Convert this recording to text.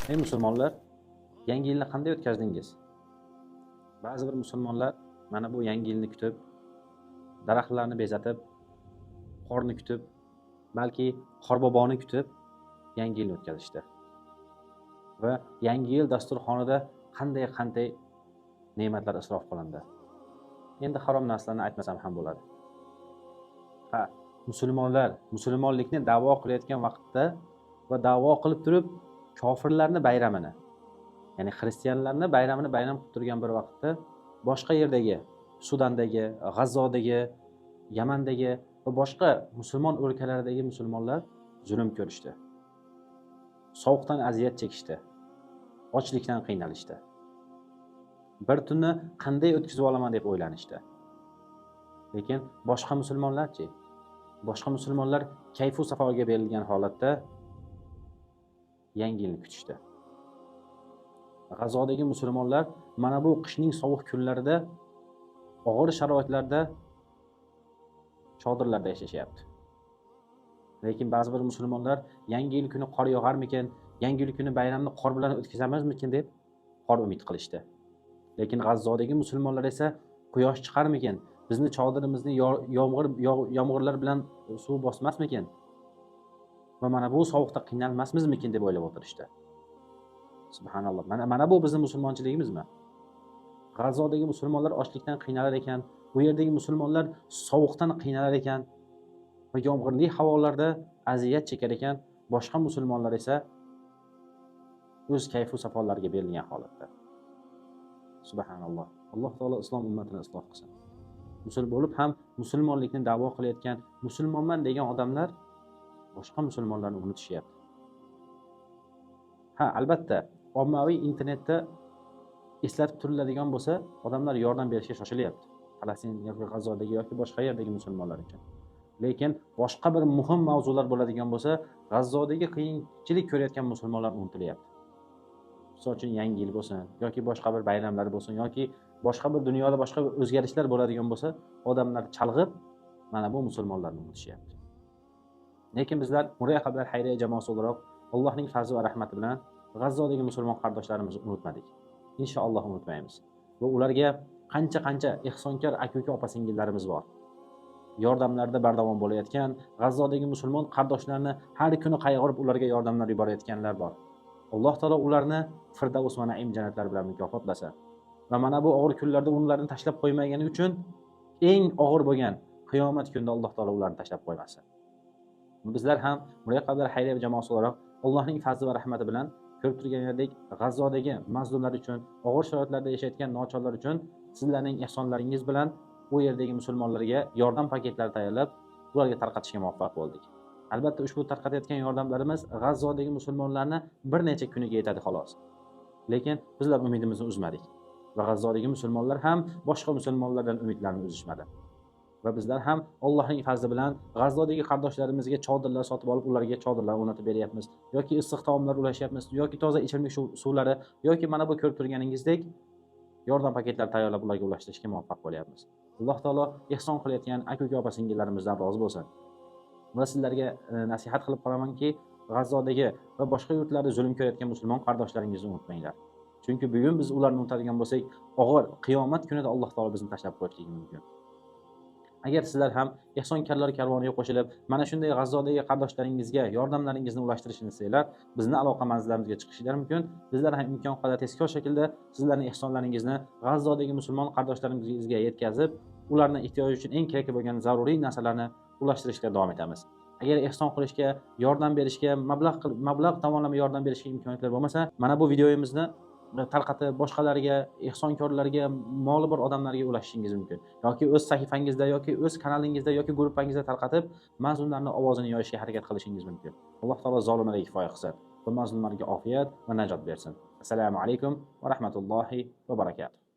Ey musulmonlar, yangi yilni qanday o'tkazdingiz? Ba'zi bir musulmonlar mana bu yangi yilni kutib, daraxtlarni bezatib, qorni kutib, balki qorboboni kutib yangi yilni o'tkazishdi. Va yangi yil dasturxonida qanday-qanday ne'matlar isrof qilindi. Endi harom narsalarni aytmasam ham bo'ladi. Ha, musulmonlar musulmonlikni da'vo qilayotgan vaqtda va da'vo qilib turib kofirlarni bayramini, ya'ni xristianlarni bayramini bayram qilib turgan bir vaqtda boshqa yerdagi, Sudandagi, G'azzodagi, Yamandagi va boshqa musulmon o'lkalaridagi musulmonlar zulm ko'rishdi. Sovuqdan aziyat chekishdi. Ochlikdan qiynalishdi. Bir tunni qanday o'tkazib olaman deb o'ylanishdi. Lekin boshqa musulmonlarchi? Boshqa musulmonlar kayfu safoga berilgan holatda yangi yilni kutishdi. G'azodagi musulmonlar mana bu qishning sovuq kunlarida og'ir sharoitlarda chodirlarda yashashyapti. Lekin ba'zi bir musulmonlar yangi yil kuni qor yog'armikin, yangi yil kuni bayramni qor bilan o'tkazamizmikin deb qor umid qilishdi. Lekin G'azzodagi musulmonlar esa quyosh chiqarmikin, bizni chodirimizni yomg'irlar bilan suv bosmasmikin va mana bu sovuqda qiynalmasmizmikin deb o'ylab o'tirishdi. Subhanalloh. Mana bu bizning musulmonchiligimizmi? G'azzodagi musulmonlar ochlikdan qiynalar ekan, bu yerdagi musulmonlar sovuqdan qiynalar ekan va yomg'irli havolarda aziyat chekar ekan, boshqa musulmonlar esa o'z kayfu safolariga berilgan holatda. Subhanalloh. Alloh taolo islom ummatini isloh qilsin. Musulmon bo'lib ham musulmonlikni da'vo qilayotgan, musulmonman degan odamlar boshqa musulmonlarni unutishyapti. Ha, albatta, ommaviy internetda eslatib turiladigan bo'lsa, odamlar yordam berishga shoshilyapti. Falastin yoki G'azodagi yoki boshqa yerdagi musulmonlar uchun. Lekin boshqa bir muhim mavzular bo'ladigan bo'lsa, G'azzodagi qiyinchilik ko'rayotgan musulmonlar unutilyapti. Misol uchun yangi yil bo'lsin yoki boshqa bir bayramlar bo'lsin yoki boshqa bir dunyoda boshqa bir o'zgarishlar bo'ladigan bo'lsa, odamlar chalg'ib mana bu musulmonlarni unutishyapti. Lekin bizlar Murayqablar xayriya jamoasi o'laroq Allohning fazli va rahmati bilan G'azzodagi musulmon qardoshlarimizni unutmadik. Inshaalloh unutmaymiz. Va ularga qancha-qancha ehsonkor aka-uka opa-singillarimiz bor. Yordamlarda bardavom bo'layotgan, G'azzodagi musulmon qardoshlarni har kuni qayg'urib ularga yordamlar yuborayotganlar bor. Alloh taolo ularni Firdavs va Naim jannatlari bilan mukofotlasa va mana bu og'ir kunlarda ularni tashlab qo'ymagani uchun eng og'ir bo'lgan qiyomat kunida Alloh taolo ularni tashlab qo'ymasin. Bizlar ham Murayqablar xayriya jamoasi o'laroq Allohning fazli va rahmati bilan ko'rib turganingizdek G'azzodagi mazlumlar uchun, og'ir sharoitlarda yashayotgan nochorlar uchun sizlarning ehsonlaringiz bilan u yerdagi musulmonlarga yordam paketlari tayyorlab, ularga tarqatishga muvaffaq bo'ldik. Albatta ushbu tarqatayotgan yordamlarimiz G'azzodagi musulmonlarni bir necha kuniga yetadi xolos. Lekin bizlar umidimizni uzmadik va G'azzodagi musulmonlar ham boshqa musulmonlardan umidlarini uzishmadi. Va bizlar ham Allohning fazli bilan G'azzodagi qardoshlarimizga chodirlar sotib olib, ularga chodirlar o'rnatib beryapmiz yoki issiq taomlar ulashyapmiz yoki toza ichimlik suvlari yoki mana bu ko'rib turganingizdek yordam paketlari tayyorlab ularga ulashtirishga muvaffaq bo'lyapmiz. Alloh taolo ehson qilayotgan aka-uka opa-singillarimizdan rozi bo'lsin. Va sizlarga nasihat qilib qolamanki, G'azzodagi va boshqa yurtlarda zulm ko'rayotgan musulmon qardoshlaringizni unutmanglar. Chunki bugun biz ularni unutadigan bo'lsak, og'ir qiyomat kunida Alloh taolo bizni tashlab qo'yishligi mumkin. Agar sizlar ham ehsonkorlar karvoniga qo'shilib, mana shunday G'azzodagi qardoshlaringizga yordamlaringizni ulashtirishni istasanglar, bizni aloqa manzillarimizga chiqishingiz mumkin. Bizlar ham imkon qadar tezkor shaklda sizlarning ehsonlaringizni G'azzodagi musulmon qardoshlarimizga yetkazib, ularning ehtiyoji uchun eng kerakli bo'lgan zaruriy narsalarni ulashtirishga davom etamiz. Agar ehson qilishga, yordam berishga, mablag' tomonlama yordam berishga imkoniyatlar bo'lmasa, mana bu videomizni tarqatib boshqalarga, ehsonkorlarga, moli bor odamlarga ulashishingiz mumkin. Yoki o'z sahifangizda yoki o'z kanalingizda yoki guruhingizda tarqatib, mazlumlarning ovozini yoyishga harakat qilishingiz mumkin. Alloh taolo zolimlarga kifoya qilsin va mazlumlarga ofiyat va najot bersin. Assalomu alaykum va rahmatullohi va barakatuh.